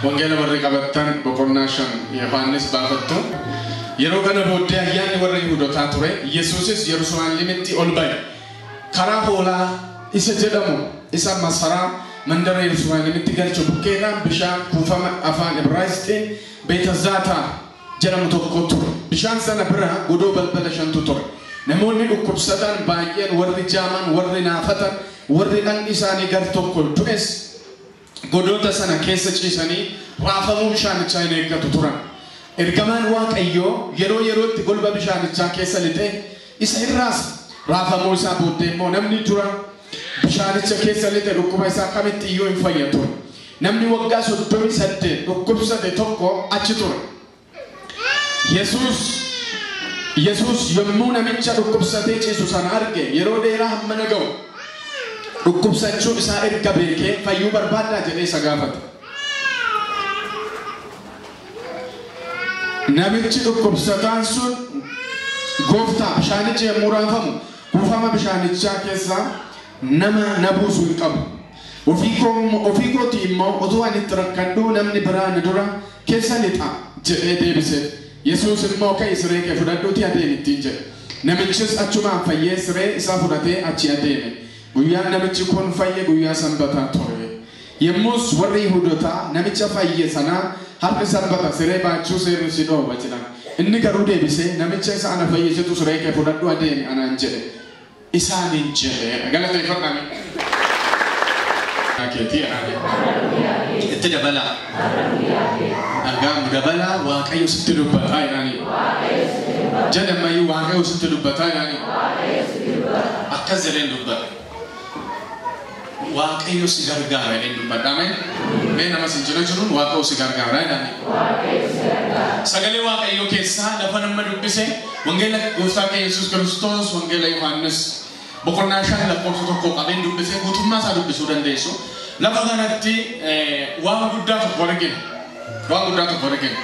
Wangeela warri qabattan boqonnaa 5 Yohaannis baafattu. Yeroo kana booddee ayyaanni warra Yihuudootaa ture. Yesuusis Yerusaalemitti ol ba'e. Karaa hoolaa isa jedhamu isa masaraa mandara Yerusaalemitti galchu bukkeedhaan bishaan kuufama afaan Ibraayisxiin Beetazaataa jedhamu tokko ture. Bishaan sana bira godoo balbala 5tu ture. Namoonni dhukkubsatan baay'een, warri jaaman, warri naafatan, warri dhagni isaanii gar tokko du'es godoota sana keessa ciisanii raafamuu bishaanichaa hin eeggatu turan. Ergamaan Waaqayyoo yeroo yerootti golba bishaanichaa keessa lixee isa irraas raafamuu isaa booddee immoo namni dura bishaanicha keessa lixe dhukkuba isaa kamitti iyyuu hin fayya ture. Namni waggaa 38 dhukkubsate tokko achi ture. Yesuus yommuu namicha dhukkubsatee ciisu sana arge, yeroo dheeraa hammana ga'u dhukkubsachuu isaa erga beekee, "Fayyuu barbaaddaa?" jedhee isa gaafate. Namichi dhukkubsataan sun, "Gooftaa, bishaanichi yommuu raafamu kuufama bishaanichaa keessaa nama na buusu hin qabu. Ofii kootii immoo utuu ani itti rakkadhuu namni biraa na dura keessa lixa" jedhee deebise. Yesuus immoo, "Ka'i, siree kee fudhadhuutii adeemi" ittiin jedhe. Namichis achumaan fayyee siree isaa fudhatee achi adeeme. Guyyaan namichi kun fayye guyyaa sanbataa ture. Yommus warri Yihuudootaa namicha fayye sanaa, "Har'i sanbata, siree baachuu seerri si dhoowwa" jedhan. Inni garuu deebisee, "Namicha isa ana fayyisitu 'Siree kee fudhadhu adeemi' anaan jedhe" isaaniin jedhe. Galateeffadhaa. Keetii itti dabalaa. Dhagaamu dabalaa, Waaqayyo sitti dubbataa jedhanii. Jedhe ammayyuu, Waaqayyo sitti dubbataa jedhanii. Akkas jedheen dubbata. Waaqayyo si gargaara jedheen dubbadha. Ameen. Mee nama sin jira jiruun, Waaqayyo si gargaara jedhanii. Sagalee Waaqayyoo keessaa lafa nama dubbise, wangeela gooftaa keenya Yesuus Kiristoos, wangeela Yohaannis boqonnaa 5 lakkoofsa 1 qabeen dubbise, guutummaa isaa dubbisuu dandeessu. Lafa kanatti waan guddaa tokko argina. Waan guddaa tokko argina.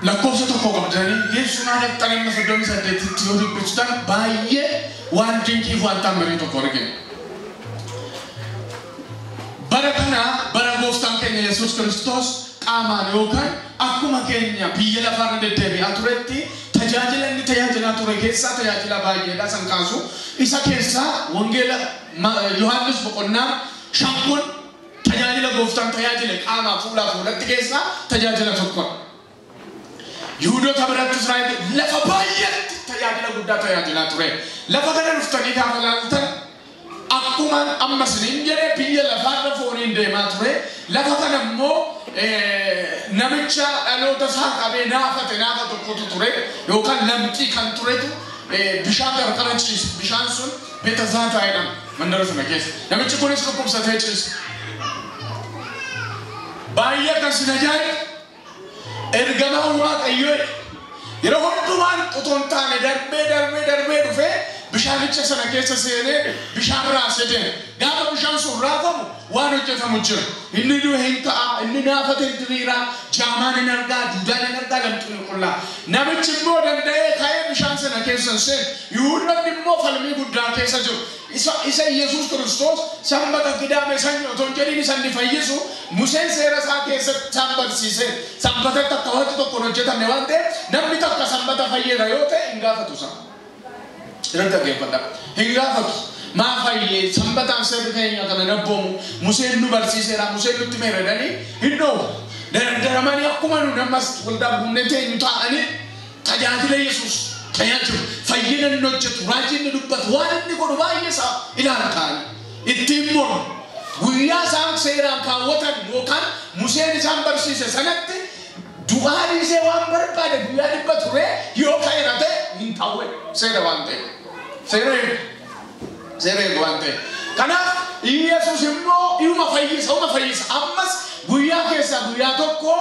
Lakkoofsa 1 qabdanii geessumaa dhaqxanii amma 38tti yoo dubbistan, baay'ee waan dinqiif waan taammarii tokko argina. Bara kana, bara gooftaan keenya Yesuus Kiristoos qaamaan yookaan akkuma keenya biyya lafaarra deddeebi'aa turetti, tajaajila inni tajaajilaa ture keessaa tajaajila baay'eedha san kaasu. Isa keessaa wangeela Yohaannis boqonnaa 5 kun tajaajila gooftaan tajaajile qaamaa fuulaa fuulatti keessaa tajaajila tokkodha. Yihudoota biratti, Israa'el lafa baay'eetti tajaajila guddaa tajaajilaa ture. Lafa kana dhuftanii gaafa ilaaltan, akkuma amma isiniin jedhe biyya lafaarra fooniin deemaa ture. Lafa kana immoo namicha dhaloota isaa qabee naafate naafa tokkotu ture, yookaan lamxii kan turetu bishaan qarqara ciisa. Bishaan sun Beetazaataa jedhama mandara sana keessa. Namichi kunis dhukkubsatee ciisa. Baay'ee kan sin ajaa'ibu, ergamaan Waaqayyoo yeroo hundumaan otoo hin taane darbee darbee darbee dhufee bishaanicha sana keessa seenee bishaan raasee deema. Gaafa bishaan sun raafamu waan hojjetamu jira. Inni du'e hin ka'a, inni naafate hin diriira, jaamaan hin argaa, duudaan hin argaa, lamxiin hin qullaa. Namichi immoo danda'ee ka'ee bishaan sana keessa hin seenu. Yihuudoonni immoo falmii guddaa keessa jiru. Isa Yesuus Kiristoos sanbata gidaame sanyi otoo hin jedhin isa inni fayyisu, Museen seera isaa keessatti isaan barsiise. Sanbatatti akka wanti tokko hin hojjetamne waan ta'eef, namni takka sanbata fayyeera yoo ta'e hin gaafatu isaa. Irratti dhaggeeffadha. Hin gaafatu. Maa fayyee, sanbataan seerri keenya kana nabboomu, Museen nu barsiiseera, Museen nutti meera jedhanii hin dhoowwu. Dardaramanii akkuma nu ammas waldaa bunnee teenyu taa'anii tajaajila Yesuus tajaajilu. Fayyina inni hojjetu, raajii inni dubbatu, waan inni godhu baay'ee isaa ilaala ta'anii. Ittiin mormu. Guyyaa isaan seeraan kaawwatan yookaan Museen isaan barsiise sanatti du'aa dhiisee waan barbaade guyyaa 100 ture yoo ka'eera ta'e hin ta'u, seera waan ta'eef. Seera eegu. Seera eegu waan ta'eef. Kanaaf Yesuus immoo dhuma fayyisa, uma fayyisa. Ammas guyyaa keessaa guyyaa tokko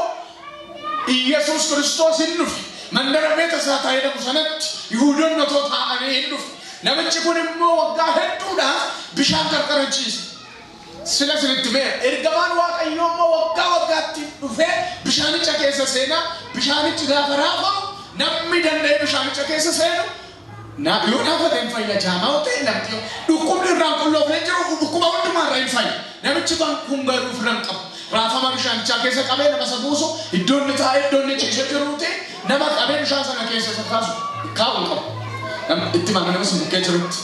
Yesuus Kiristoos hin dhufe. Mandara Beetazaataa jedhamu sanatti Yihuudoonni otoo taa'anii hin dhufe. Namichi kun immoo waggaa hedduudhaaf bishaan qarqara ciise. Sila isinitti mee, ergamaan Waaqayyoo immoo waggaa waggaatti dhufee bishaanicha keessa seenaa. Bishaanichi gaafa raafamu namni danda'ee bishaanicha keessa seenu yoo naafate hin fayya, jaamaa yoo ta'e, lamxii dhukkubni irraan qulloofne jiru, dhukkuba hundumaa irraa hin fayya. Namichi kun garuu ofirra hin qabu. Raafama bishaanichaa keessa qabee nama isa buusu iddoo inni taa'ee iddoo inni ciisee jiruuti nama qabee bishaan sana keessa isa kaasu kaa'u qabu. Itti maama nama sun bukkee jirutti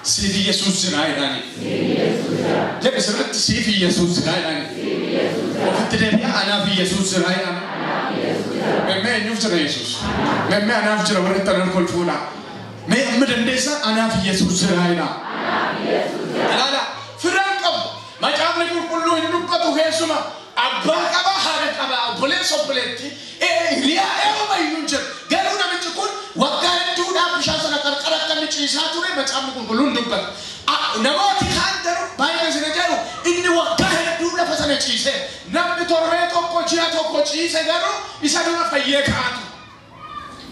siif Yesuus jira jedhaani. Jedhe sirriitti siif Yesuus jira jedhaani. Ofitti deebi'a anaaf Yesuus jira jedhaani. Memmee eenyuuf jira Yesuus? Memmee anaaf jira warri itti anan kolfuudha. Mee amma dandeessa anaaf Yesuus jira jedhaa. Ilaala firaan qabu. Macaafni qulqulluu hin dubbatu keessuma abbaa qaba haadha qaba obboleessa obboleetti hiriyaa eeyyama iyyuu hin jiru. Garuu namichi kun waggaa hedduudhaaf bishaan sana qarqara akka inni ciisaa ture macaafni qulqulluu hin dubbatu. Namooti kaan garuu baay'ee isin jedhu inni waggaa hedduu lafa sana ciise namni torbee tokko ji'a tokko ciise garuu isa dura fayyee kaa'atu.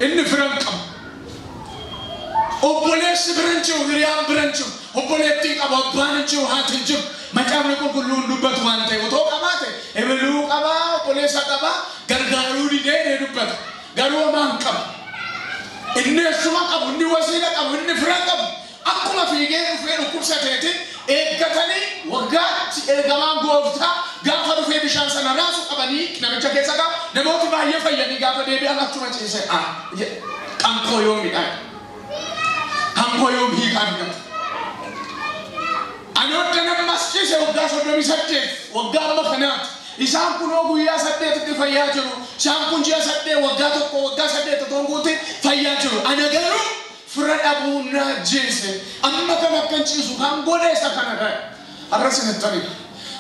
Inni firan qabu. Obboleessi bira hin jiru, hiriyaan bira hin jiru, obboleettiin qabu, abbaan hin jiru, haati hin jiru. Macaafni qulqulluun dubbatu waan ta'eef otoo qabaate ebaluu qabaa, obboleessa qabaa, gargaaruu didee ni dubbata. Garuu homaa hin qabu. Inni eessuma qabu, inni wasiila qabu, inni fira qabu. Akkuma fiigee dhufee dhukkubsateeti eeggatanii waggaatti ergamaan gooftaa gaafa dhufee bishaan sana raasu qabanii namicha keessa qabu. Namooti baay'ee fayyanii gaafa deebi'an achuma ciise qankoo yoo midhaan. Kankoo yoo hiikaa argata. Ani hodda nammas ciise waggaa 38 waggaa amma kanaati. Isaan kunoo guyyaa 8tti fayyaa jiru. Isaan kun ji'a 8 waggaa 1 waggaa 8 otoo hin guutin fayyaa jiru. Ana garuu fira dhabuu na ajjeese. Amma kan akkan ciisu kan godhe isa kana ta'e. Har'a isinitti hima.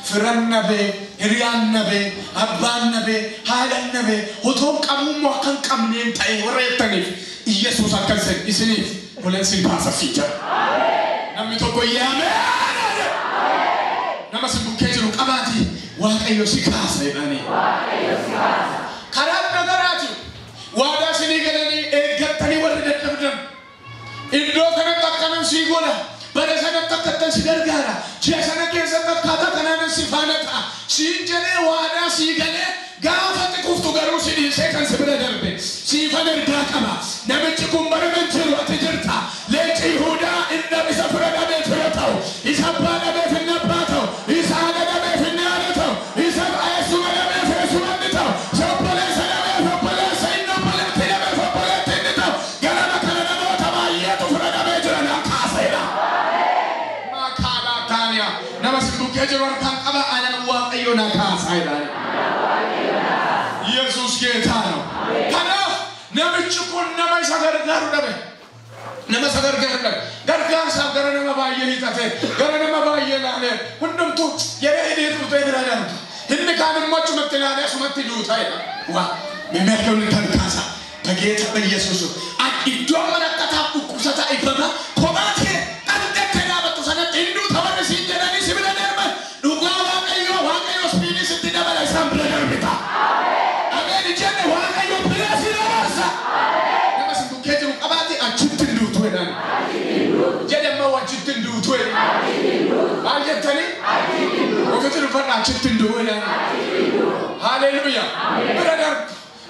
Firan nabee, hiriyaan nabee, abbaan nabee, haadhan nabee otoo hin qabuu immoo akka hin qabneen ta'e warra jettaniif Iyyasuus akkan isiniif toleen sin kaasa jira. Namni tokko yaamee nama si bukkee jiru qabaati Waaqayyo si kaasa jedhanii. Karaa nagaraati waadaa isinii galanii eeggattanii warri dadhabdan iddoo kanatti akkanan sii godha bara sanatti akkattan si gargaara ji'a sana keessatti akkaataa kanaanan si faana ta'a siin jedhee waadaa sii galee gaafa xiqquftu garuu si dhiisee kan si bira darbe siifan ergaa qaba. Namichi kun bara nan jiru ati jirta. Leenci Yihudaa inni isa fira dhabee fira ta'u, isa abbaa dhabeef inni abbaa ta'u, isa haadha dhabeef inni haadha ta'u, isa eessuma dhabeef eessuma inni ta'u, isa obboleessa dhabeef obboleessa inni obboleettii dhabeef obboleettii inni ta'u. Ganama kana namoota baay'eetu fira dhabee jira naan kaaseera. Maakaalaa taaniyaa nama si bukkee jiru harkaan qaba anaan Waaqayyo na kaasaa jedhaani. Yesuus geetaa ነው. Kanaaf namichi kun nama isa gargaaru dhabe. Nama isa gargaaru dhabe. Gargaarsaaf gara nama baay'ee hiixate, gara nama baay'ee ilaalee hundumtuu yeroo hidhii tuutee bira darba. Inni kaan immoo achumatti ilaalee asumatti duuta jedha. Waa የሚያደርገውን ተንካሳ በጌታ በኢየሱስ iddoo mana dhukkubsataa ifama kophaa kee dhandhettee dhaabattu sanatti hinduu tawanni siin jedhanii si bira darban dhugaa Waaqayyoo Waaqayyo spiinii sitti dabala isaan bira darbita. Ameen jenne Waaqayyo bira si dabarsa. Nama si bukkee jiru qabaate achitti hin duutu jedhan. Jedhe ammoo achitti hin duutu jedhan. Maal jettanii? Ofitti dubbadha achitti hin du'u jedhan. Haleluuyaa. Bira darbu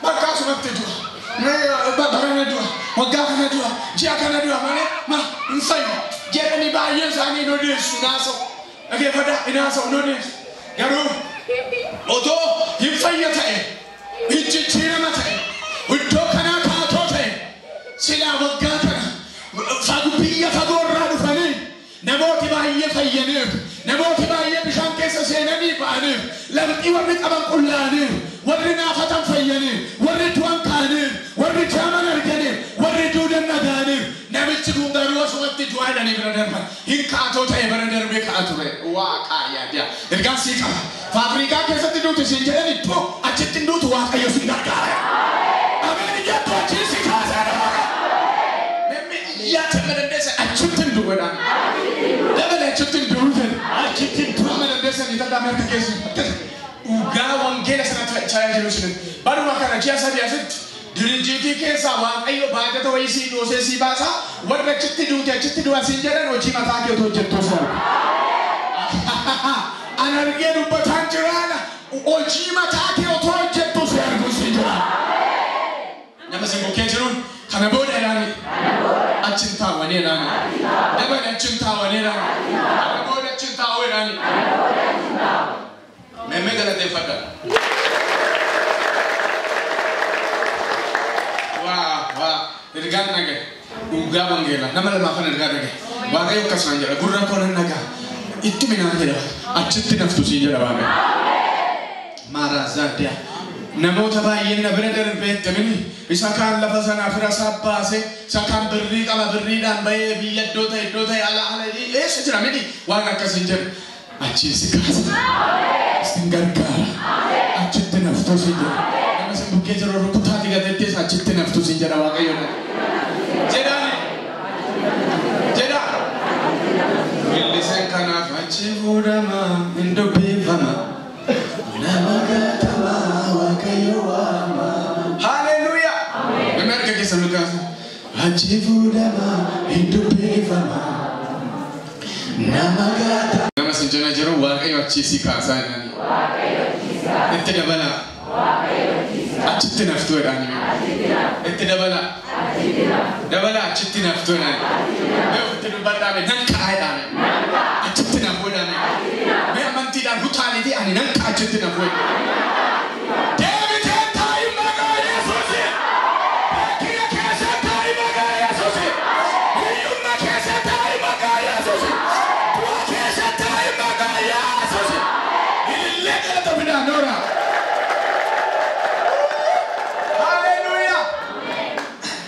bakka asumatti du'a. Bara kana du'a, waggaa kana du'a, ji'a kana du'a malee ma hin fayyu jedhanii baay'een isaanii hin odeessu naasa'u. Dhageeffadhaa hin haasa'u hin odeessu. Garuu otoo hin fayya ta'e, hin jijjiirama ta'e, iddoo kanaa kaatoo ta'e, silaa waggaa kana biyya fagoorraa dhufanii namooti baay'ee fayyaniif, namooti baay'ee bishaan keessa seenanii ba'aniif, lamxii warri qaban qullaaniif, warri naafatan fayyaniif, warri du'an ka'aniif, warri jaaman arganiif, warri duudan dhaga'aniif, namichi kun garuu asumatti du'aa jedhanii bira darban. Hin kaatoo ta'e bara darbee ka'a ture. Waaqaa yaadiyaa. Ergaan sii qaba. Faafrikaa keessatti duuti siin jedhan iddoo achitti hin duutu Waaqayyo si gargaara. Ameen jettu achiin si kaasee waaqa. Namni iyyaa ta'e dandeessa achitti hin du'u jedhaan. Dabale achitti hin du'u jedhu. Achitti hin du'u. Amma dandeessa ni taddaa harka keessa. Dhugaa wangeela sana tajaajilu isin. Baruma kana ji'a 3 asitti dirijjiitii keessaa Waaqayyo baajata wayii sii dhoosee sii baasaa warra achitti duute achitti du'a siin jedhan hojii mataa kee otoo hojjettuu si arga. An argee dubbataan jiraana hojii mataa kee otoo hojjettuu si argu si jira. Nama si bukkee jiruun kana booda ilaali. Achi hin taawwanii ilaali. Dabale achi hin taawwanii ilaali. Kana booda achi hin taa'u ilaali. Meemee galateeffadha. Waa waa ergaan dhagaye dhugaa wangeelaa nama lamaafan ergaa dhagaye Waaqayyo akkasumaan jedha gurra koo nan dhagaa itti minaan jedha achitti naftu siin jedha Waaqayyo. Maaraazaadiyaa namoota baay'een na bira darbee tamini isa kaan lafa sanaa fira isaa baase isa kaan birrii qaba birriidhaan bahee biyya iddoo ta'e ala ala eessa jira miti waan akkasiin jedhu achiin si kaasa sin gargaara achitti naftu siin jedha nama sin bukkee jiru rukutaati gatettees achitti naftu siin jedha Waaqayyo jedhaani jedha milliseen kanaaf achi fuudhama hin dubbifama nama gatama Waaqayyo waama. Hallelujah. Namni harka keessa nu kaasa. Achi fuudhama hin dubbifama nama gatama. Nama sin jala jiru Waaqayyo achi si kaasaa jedhani. Itti dabalaa. Achitti naftu jedhani. Itti dabalaa. Dabalaa achitti naftu jedhani. Mee ofitti dubbadhaame nan ka'a jedhani. Achitti nafu jedhani. Mee amantiidhaan hutaalitii ani nan ka'a achitti nafu jedhani. Deebitee taa'i maqaa Yesuusiin. Rakkina keessa taa'i maqaa Yesuusiin. Hiyyummaa keessa taa'i maqaa Yesuusiin. Du'a keessa taa'i maqaa Yesuusiin. Ilillee galata fidaan noora. Hallelujah.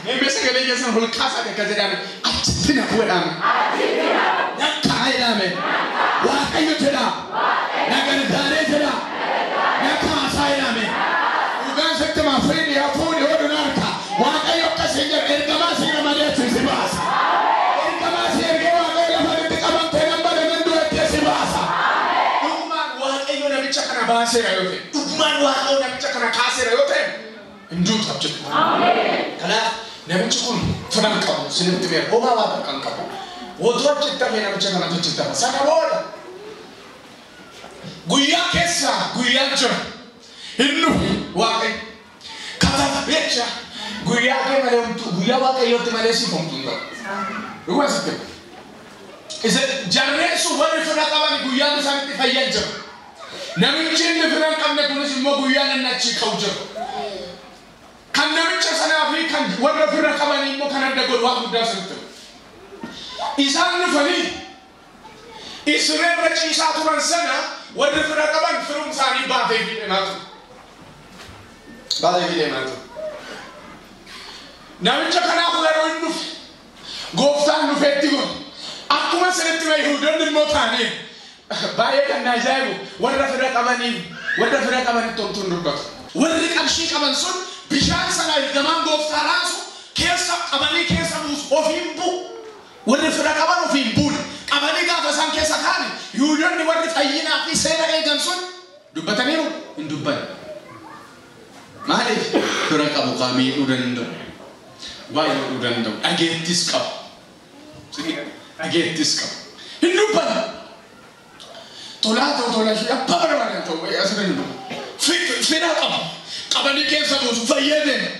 Meemee sagalee keessan ol kaasaa akka jedhame achitti nafu jedhame. Nan ka'a jedhame. Waaqayyo jedha. Na gargaaree jedha. Na kaasaa jedhame. Dhugaan sitti maa firii hafuuri hodhu harka. Waaqayyo akkasiin jedha ergamaa si ramadee achi si baasa. Ergamaa si ergee Waaqayyo lafa itti qabamtee nan bada nan du'attee si baasa. Dhugumaan Waaqayyo namicha kana baaseera yoo ta'e, dhugumaan Waaqayyo namicha kana kaaseera yoo ta'e, hin duutu jechuudha. Kanaaf namichi kun fira hin qabu sinitti beeku homaa waa takka hin qabu. Otoo achitti hafee namicha kanatu achitti hafa. Sana booda guyyaa keessaa guyyaan jira. Hin dhufu Waaqayyo. Kataaf jecha guyyaa kee malee homtuu guyyaa Waaqayyootti malee siif homtuu hin ta'u. Dhuguma sitti hima. Isa jarreen sun warri fira qaban guyyaan isaan itti fayyan jira. Namichi inni fira hin qabne kunis immoo guyyaan inni achii ka'u jira. Kan namicha sanaa fi kan warra fira qaban immoo kan adda godhu waan guddaa sinitti hima. Isaan dhufanii Isreerra ciisaa turan sana warri fira qaban firum isaanii baatee fi deemaa ture. Baatee fi deemaa ture. Namicha kanaaf yeroo inni dhufe gooftaan dhufeetti godhe. Akkuma sinitti hima Yihuudoonni immoo taanee baay'ee kan na ajaa'ibu warra fira qabaniif warra fira qabanitti homtuu hin dubbatu. Warri qarshii qaban sun bishaan sana ergamaan gooftaa raasu keessa qabanii keessa buusu ofiin bu'u. Warri fira qaban ofiin buune. Qabanii gaafa isaan keessa kaa'an Yihuudoonni warri fayyinaa fi seera eegan sun dubbataniiru hin dubbanne. Maaliif fira qabu kaa miidhuu danda'u. Waa godhuu danda'u. Dhageettis qabu. Dhageettis qabu. Hin dubbanne. Tolaa ta'u tola ishee abbaa barbaadan ta'u asirra hin dhufu. Fira qabu. Qabanii keessa buusu fayyee deema.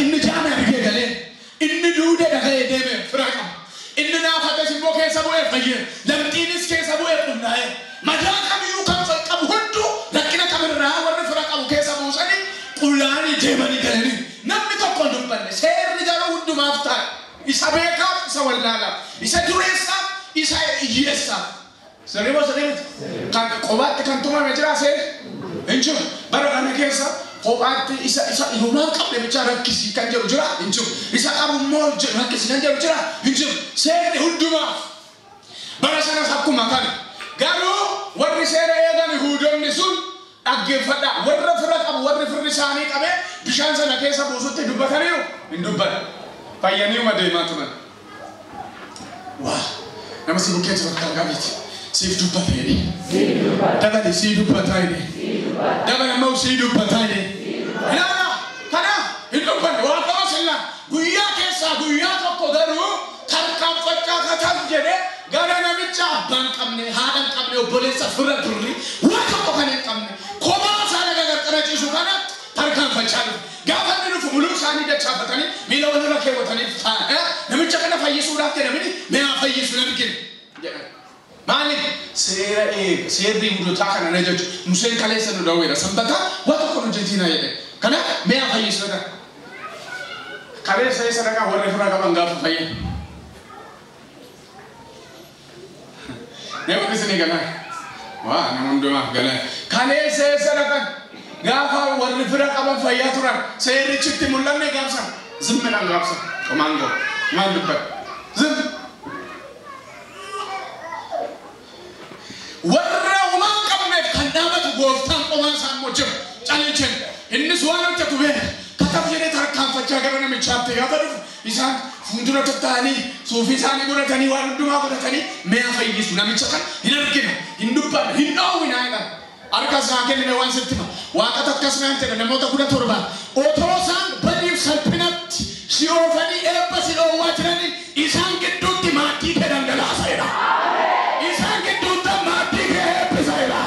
Inni jaame argee galee. Inni duude dhaga'ee deeme fira qaba. Inni naafates immoo keessa bu'ee fayyee. Lamxiinis keessa bu'ee qunnaa'ee. Madaa kamiyyuu kan qabu hunduu rakkina kamirraa warri fira qabu keessa buusanii qullaanii deemanii galanii. Namni tokko hin dubbanne. Seerri garuu hundumaaf ta'a. Isa beekaaf, isa wallaalaaf, isa dureessaaf, isa hiyyeessaaf. Sirrii moo sirrii miti? Kan kophaatti kan tumame jira seerri? Hin jiru. Bara kana keessa kophaatti isa hiyyummaa hin qabne bicha rakkisii kan jedhu jira? Hin jiru. Isa qabu immoo rakkisii kan jedhu jira? Hin jiru. Seerri hundumaaf. Bara sanas akkuma kana. Garuu warri seera eegan Yihuudoonni sun dhaggeeffadhaa. Warra fira qabu warri firri isaanii qabee bishaan sana keessa buusutti dubbataniiru? Hin dubbanne. Fayyaniiuma deemaa turan. Waa nama si bukkee jiru kan qabeeti. Siif dubbata jedhee. Dabali sii dubbataa jedhee. Dabali ammoo sii dubbataa jedhee. Ilaala kanaaf hin dubbanne Waaqayyo sillaa guyyaa keessaa guyyaa tokko garuu tarkaanfachaa kataaf jedhee gara namicha abbaa hin qabne haadha hin qabne obboleessa fira birrii waa tokko kan hin qabne kophaa isaa laga qarqara ciisu kana tarkaanfachaa dhufe. Gaafa inni dhufu muluu isaanii dachaafatanii miila walirra keewwatanii namicha kana fayyisuudhaaf jedhamini mee haa fayyisu namni jedhan. Maaliif Seera eega seerri Yihuudotaa kana na jechu Museen kaleessa nu dhowweera sanbata waa tokko nu hojjetina jedhe. Kanaaf mi'a fayyisu jedha. Kaleessa eessa dhaqaa warri fira qaban gaafa fayyan. Namni isinii galaa? Waa nama hundumaaf galaa. Kaleessa eessa dhaqan gaafa warri fira qaban fayyaa turan seerrichitti mul'anne gaafsan zimmiidhaan gaafsan qomaan goo maal dubbata zim. Warra homaa hin qabneef kan dhaabatu gooftaan qomaan isaa immoo jira callichen innis waan hojjetu beeka kataf jedhee tarkaanfachaa gara namichaatti gaafa dhufu isaan fuuldura tatta'anii suufii isaanii godhatanii waan hundumaa godhatanii mi'a fayyisu namicha kana hin argina hin dubbanne hin dhoowwina jedhan. Harka isaa kennine waan sitti hima. Waaqatu akkas naan jedha namoota 17 otoo isaan badiif salphinatti si oofanii eebba si dhoowwaa jiranii isaan gidduutti maaddii kee dhangalaasa jedha. Isaan gidduutti maaddii kee eebbisa jedha.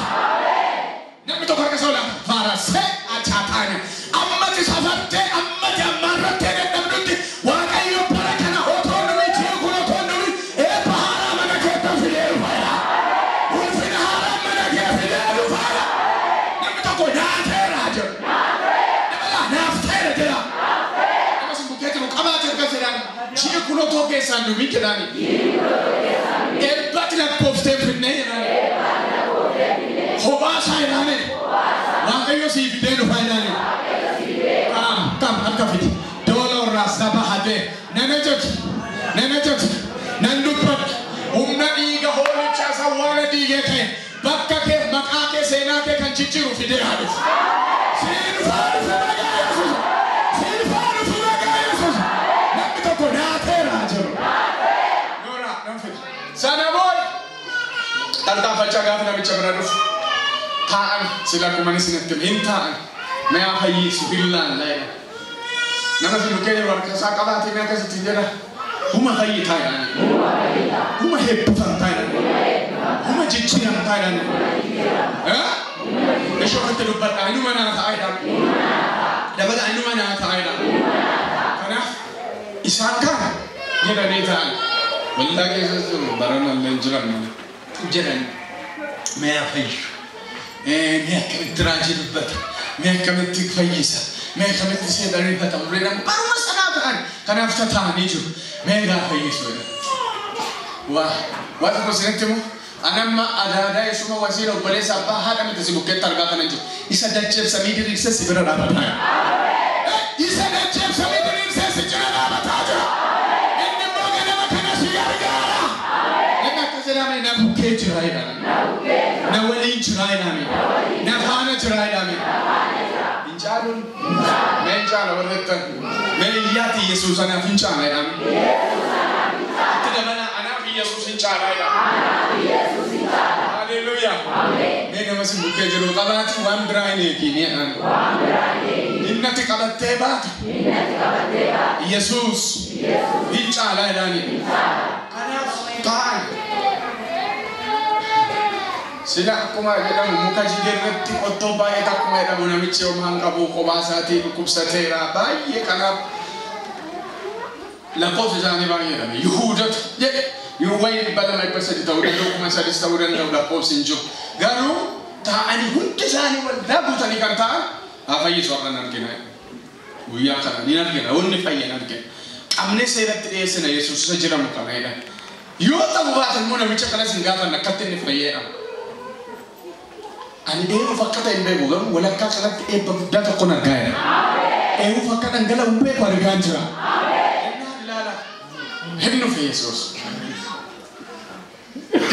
Namni tokko harka isaa olaanaa faarasee achaataanya. Ammati safartee ammati ammaarrattee dadhabdutti Waaqayyo bara kana otoo nuyi jeequu otoo nuyi eebba haaraa mana keetti fidee dhufa jedha. Ulfina haaraa mana kee fidee dhufa jedha. Namni tokko naateera jedhu. Dabalaa naaf ta'eera jedha. Nama si bukkee jiru qabaate harka jedhaan ji'i kun otoo keessaan dhumin jedhaani. Eebbatti lakkooftee finnee jedhaani. Kophaa isaa jedhaani. Waaqayyo sii fidee dhufa jedhaani. Qaam qaam harka fidi. Dooloo irraa saba hadee. Nana jedhu nana jedhu nan dubbadha. Humna dhiiga hoolichaa isa waana dhiigee ta'e bakka kee maqaa kee seenaa kee kan jijjiiru fidee haa dhufu. Siin dhufaa dhufu maqaa Yesuus. Siin dhufaa dhufu maqaa Yesuus. Namni tokko naateera jedhu. Noora nan fidi. Sana booda tarkaanfachaa gaafa namicha bira dhufu taa'an sila akkuma isinitti hin taa'an mi'a fayyisu hin laalla jedhan. Nama si bukkee jiru harka isaa qabaatee mi'a akkasitti jedha. Huma fayyitaa jedhani. Huma heebbifamtaa jedhani. Huma jijjiiramtaa jedhani. Ishoo ofitti dubbadhaa inuma naa ta'a jedhani. Dabalaa inuma naa ta'a jedhani. Kanaaf isaan kaan jedhanii ta'an. Waldaa keessa jiru barana illee hin jiran malee jedhani. Mi'a fayyu. Mi'a akkamitti raajii dubbata. Mi'a akkamitti fayyisa. Mi'a akkamitti seexanifata. Umriidhaan baruma sanaa ta'an. Kanaaf tataa'anii jiru. Mi'a gaa fayyisu jedhan. Waa waa tokko isinitti himu. Anamma adaadaa isuma wasiila obboleessa abbaa haadha miti si bukkeetti argaa kanan jiru. Isa dacheef samii diriirsee si bira dhaabataa jira. Isa dacheef samii diriirsee si cina dhaabataa jira. Inni immoo ganama kana si gargaara. Inni akkas jedhame na bukkee jira jedhame. Na waliin jira jedhame. Na faana jira jedhame. Hin caaluun. Mee hin caala warri jettan. Mee iyyaati Yesuus anaaf hin caala jedhame. Itti dabalaa anaaf Yesuus hin caala jedhame. Haleluuyaa. Mee nama si bukkee jiru qabaati waan biraa hin eegin jedhan. Innati qabattee baatu. Yesuus hin caala jedhani. Kanaaf ta'an. Sila akkuma jedhamu muka jigee irratti qottoo baay'ee akkuma jedhamu namichi homaa hin qabu kophaa isaatii dhukkubsateera baay'ee kanaaf lakkoofsi isaanii baay'eedha. Yihuudatu jedhe wayi 200 300 ta'uu danda'u 3000 ta'uu danda'u lakkoofsi hin jiru. Garuu taa'anii hundi isaanii waldaa guutanii kan ta'an haa fayyisu har'a hin argina. Guyyaa kana ni argina wanni fayyan argina. Qabnee seeratti dhiyeessina Yesuus isa jedhamu kana jedhan. Yoo ta'u baate immoo namicha kanas hin gaafanne akkatti inni fayyeedha. Ani eenyuuf akka ta'e hin beeku garuu walakkaa kanatti eebba guddaa tokkoon argaa jira. Eenyuuf akka dhangala'u hin beeku argaa jira. Innaan ilaala. Hin dhufe Yesuus.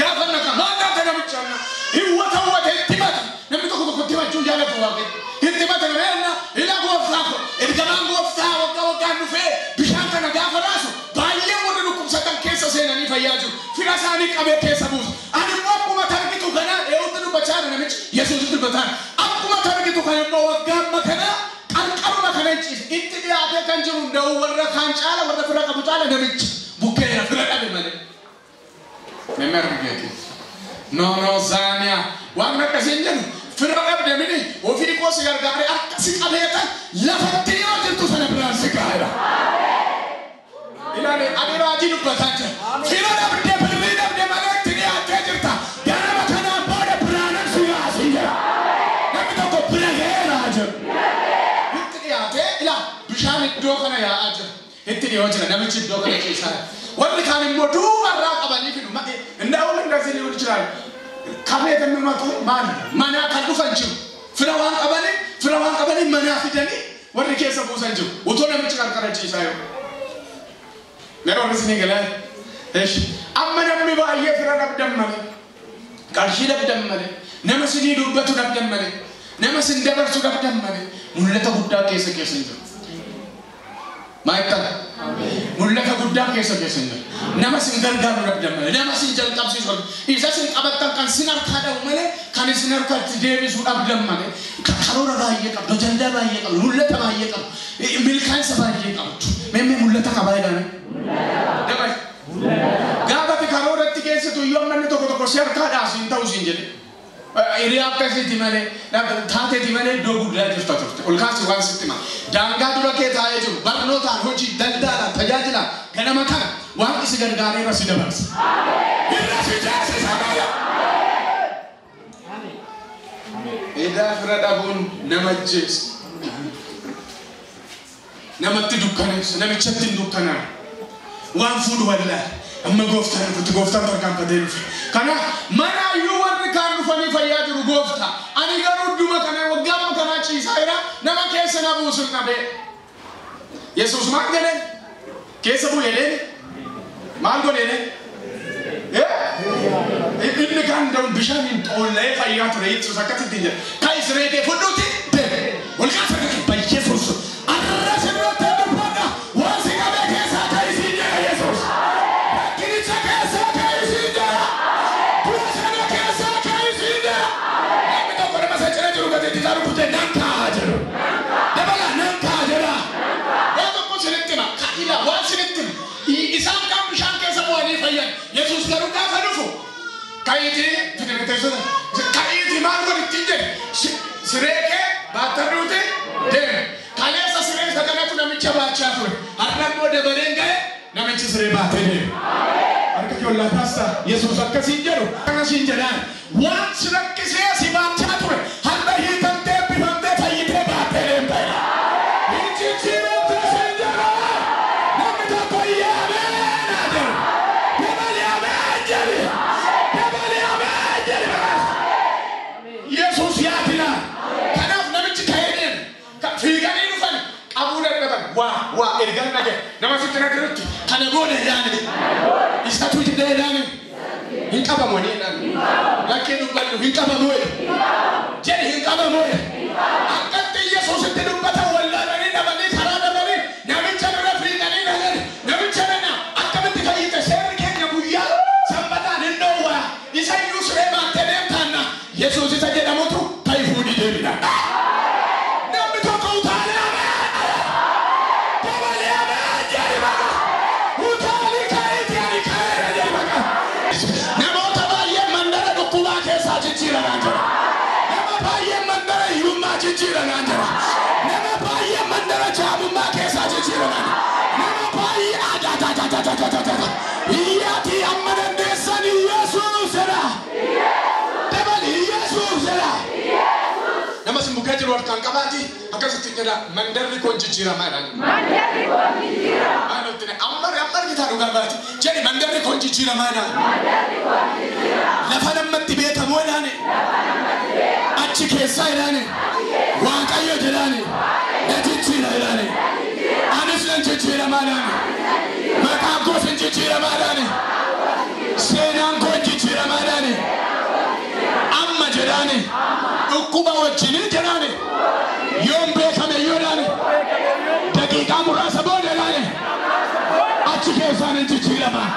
Gaafa naqa maal taate namicha amna hin watawwate itti mata. Namni tokko tokko itti himachuu jaalatu waaqayyo. Itti mata namni ilaa gooftaa ko ergamaan gooftaa waggaa waggaan dhufee bishaan kana gaafa raasu baay'ee warri dhukkubsatan keessa seenanii fayyaa jiru. Fira isaanii qabee keessa buusu. Ani immoo akkuma targitu kana eenyutti dubbachaa jira namichi Yesuusitti dubbataa jira. Akkuma targitu kana immoo waggaa amma kana qarqaruma kana hin ciise. Itti dhiyaatee kan jiru hunda'uu warra kaan caala warra fira qabu caala namichi bukkeera fira dhabe malee. Memme argite. No no zaaniya waan akkasii hin jedhu fira dhabde mini ofii koo si gargaaree akka si qabeetan lafatti yoo jirtu sana biraan si gaa'eera. Ilaali ani raajii dubbataa jira. Fira dhabde birrii dhabde malee itti dhiyaattee jirta. Ganama kana Bishaan iddoo kana yaa'aa jira. Itti dhiyoo jira namichi iddoo kana ciisaa jira. Warri kaan immoo duubarraa qabanii fidu. Indaa'uun እንደዚህ ሊሆን ይችላል። ከቤት የሚመጡ ማን manaa kan dhufan jiru. Fira waan qabanii manaa fidanii warri keessa buusan jiru. Utoo namichi qarqara ciisaa jiru. Yeroo inni isinii galee. Amma namni baay'ee fira dhabdan malee, qarshii dhabdan malee, nama isinii dubbatu dhabdan malee, nama isin dabarsu dhabdan malee, mul'ata guddaa keessa keessa hin jiru. Maayikala. Mul'ata guddaa keessa keessa hin jiru. Nama isin gargaaru dhabdan malee, nama isin jalqabsiisu dhabdan. Isa isin qabattan kan isin harkaa dhabu malee, kan isin harkatti deebisu dhabdan malee, karoora baay'ee qabdu, ajandaa baay'ee qabdu, mul'ata baay'ee qabdu, milkaa'insa baay'ee qabdu. Meemmee mul'ata qabaa jedhame. Dabali. Gaafa karooratti keessattuu iyyuu amma inni tokko tokko si harkaa siin ta'u siin jedhe. Hiriyaa akkasiiti malee taateeti malee iddoo guddaa jirta turte. Ol kaasi waan sitti hima. Daangaa dura kee taa'ee jiru barnootaan, hojii, daldalaan, tajaajilaan ganama kana waan isi gargaaree irra si dabarsa. Irra si ceesisa malee. Edaa fira dhabuun nama ajjeesa. Namatti dukkaneessa. Namichatti hin dukkanaa'u. Waan fuudhu wallaale. Amma gooftaan dhufutti gooftaan tarkaanfatee dhufe. Kanaaf mana iyyuu warri kaan dhufanii fayyaa jiru gooftaa. Ani garuu dhuma kana waggaa kanaa ciisaa jira nama keessa na buusu dhabee. Yesuus maal jedheen? Keessa bu'e jedheen? Maal godhe jedheen? Inni kaan bishaaniin xoollee fayyaa ture Yesuus akkasitti hin jedhe. Ka'i siree kee fudhuuti deeme. Ol kaasa kee Yesuus. Arra sirratti dubbadha. Waan si qabee keessaa ka'i siin jedha Yesuus. Rakkinicha keessaa ka'i siin jedha. Du'a sana keessaa ka'i siin jedha. Namni tokko nama isa cina jiru gateetti isaa rukutee nan kaa'a jedhu. Dabala nan kaa'a jedha. Waan tokko sinitti hima. Ka'ila waan sinitti hima. Isaan kan bishaan keessa bu'anii fayyan. Yesuus garuu gaafa dhufu ka'iitii fidee ka'iitii maal godhi ittiin jedhe siree kee baattadhuuti deeme. Kaleessa siree isa kanatu namicha baachaa ture. Har'a immoo dabareen ga'e namichi siree baatee deeme. Harka kee ollaa taasisaa. Yesuus akkasiin jedhu akkasiin jedhaan waan si rakkisee si baachaa ture har'a hiikamtee bifamtee fayyitee baattee deemta. Hin jijjiiramte siin jedha. Namni tokko yaamee naa jedhu. Dabali ameen jedhi. Dabali ameen jedhi. Yesuus yaadina. Kanaaf namichi ka'ee deeme. Fiiganii dhufan qabuu dadhaban. Waa ergaan dhagaye nama sitti na jirutti kana booda ilaale. Isatu jedhee ilaale. Hin qabamu ni ilaale. Lakkee dubbadhu hin qabamu jedhi hin qabamu. Akkatti Yesuusitti dubbatan wallaalanii dhabanii karaa dhabanii namicha bira fiiganii dhaqan namicha nana akkamitti fayyite seerri keenya guyyaa sanbataan hin dhoowwaa isa iyyuu siree baattee deemtaanna Yesuus isa jedhamutu ka'i fuudhii deemina. Namni tokko utaalee ameen. Dabalee ameen jedhi baqa. Utaalii ka'iitii ani ka'eera jedhi baqa. Namoota baay'ee mandara dhukkubaa keessaa jijjiiramaa jira. Nama baay'ee mandara hiyyummaa jijjiiramaa jira. Nama baay'ee mandara jaamummaa keessaa jijjiiramaa jira. Nama baay'ee adda. Iyyaatii amma dandeessan Yesuus jedha. Dabali Yesuus jedha. Nama si mukkee jiru harkaan qabaati akkasitti jedha mandarri kun jijjiiramaa jedha. Mandarri kun jijjiiramaa. Maal nutti amma argitaa dhugaa baati jedhi mandarri kun jijjiiramaa jedha. Mandarri kun jijjiiramaa. Lafa namatti beekamu jedhaani. Lafa namatti beekamu. Achi keessaa jedhaani. Waaqayyo jedhaani. Na jijjiira jedhaani. Anis nan jijjiiramaa jedhaani. Maqaan koos hin jijjiiramaa jedhaani. Seenaan koo hin jijjiiramaa jedhaani. Amma jedhaani. Dhukkuba wajjinii jedhaani. Yoon beekame yoo jedhaani. Daqiiqaa muraasa booda jedhaani. Achi keessaan hin jijjiiramaa.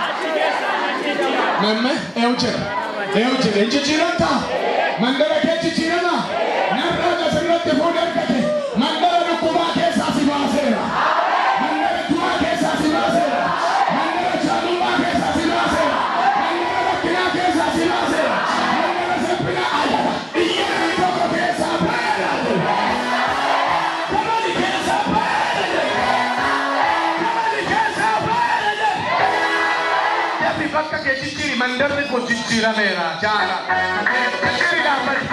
Memme eewu jedha. Eewu jedha. Hin jijjiiramtaa? Mandara kee jijjiiramaa? Narraa asirratti fuudhee argate. Mandara dhukkubaa keessaa si baaseera. Mandara du'aa keessaa si baaseera. Mandara jaamummaa keessaa si baaseera. Mandara rakkinaa keessaa si baaseera. Mandara salphinaa ayyaana. Iyya namni tokko keessaa baala. Dabali keessaa baala. Dabali keessaa baala. Dabbi bakka kee jijjiiri mandarri kun jijjiirameera jaala. Jijjiiri dhaabbate.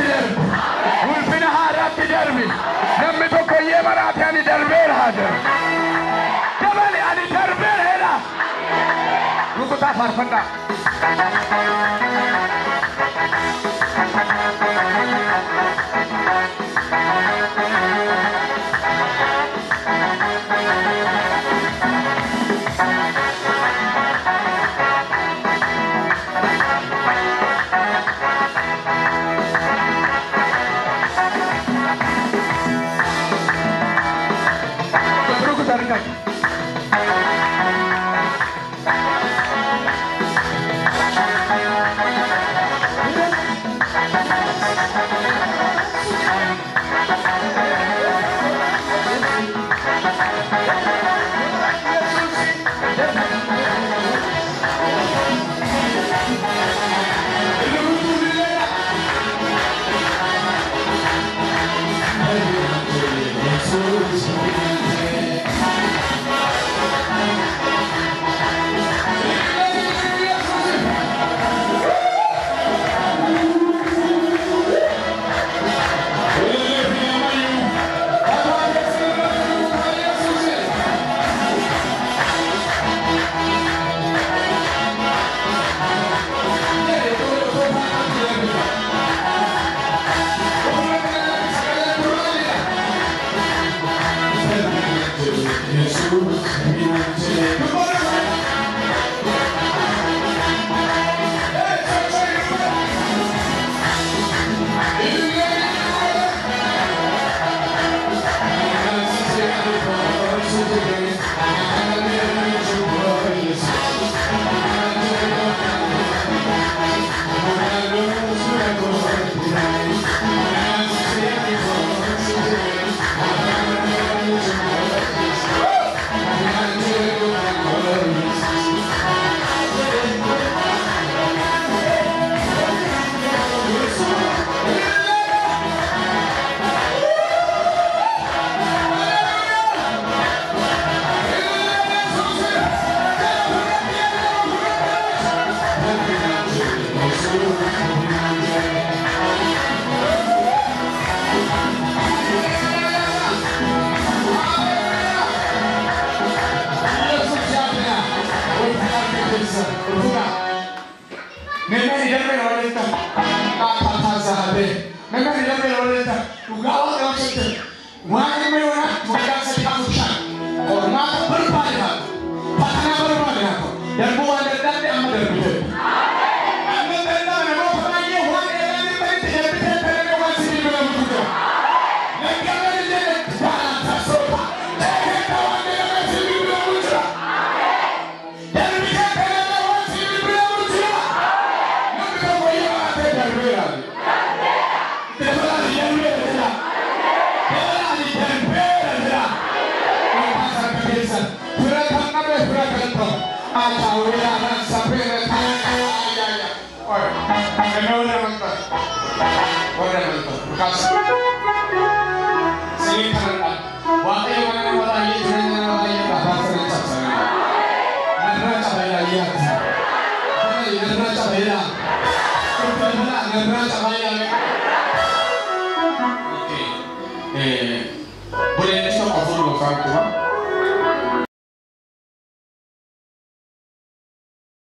haaraatti darbi. Ulfina haaraatti darbi. Namni tokko iyyee maraate ani darbeera haa jedhu. Dabali ani darbeera jedha. Rukutaa faarfadhaa. Rukutaa rukutaa.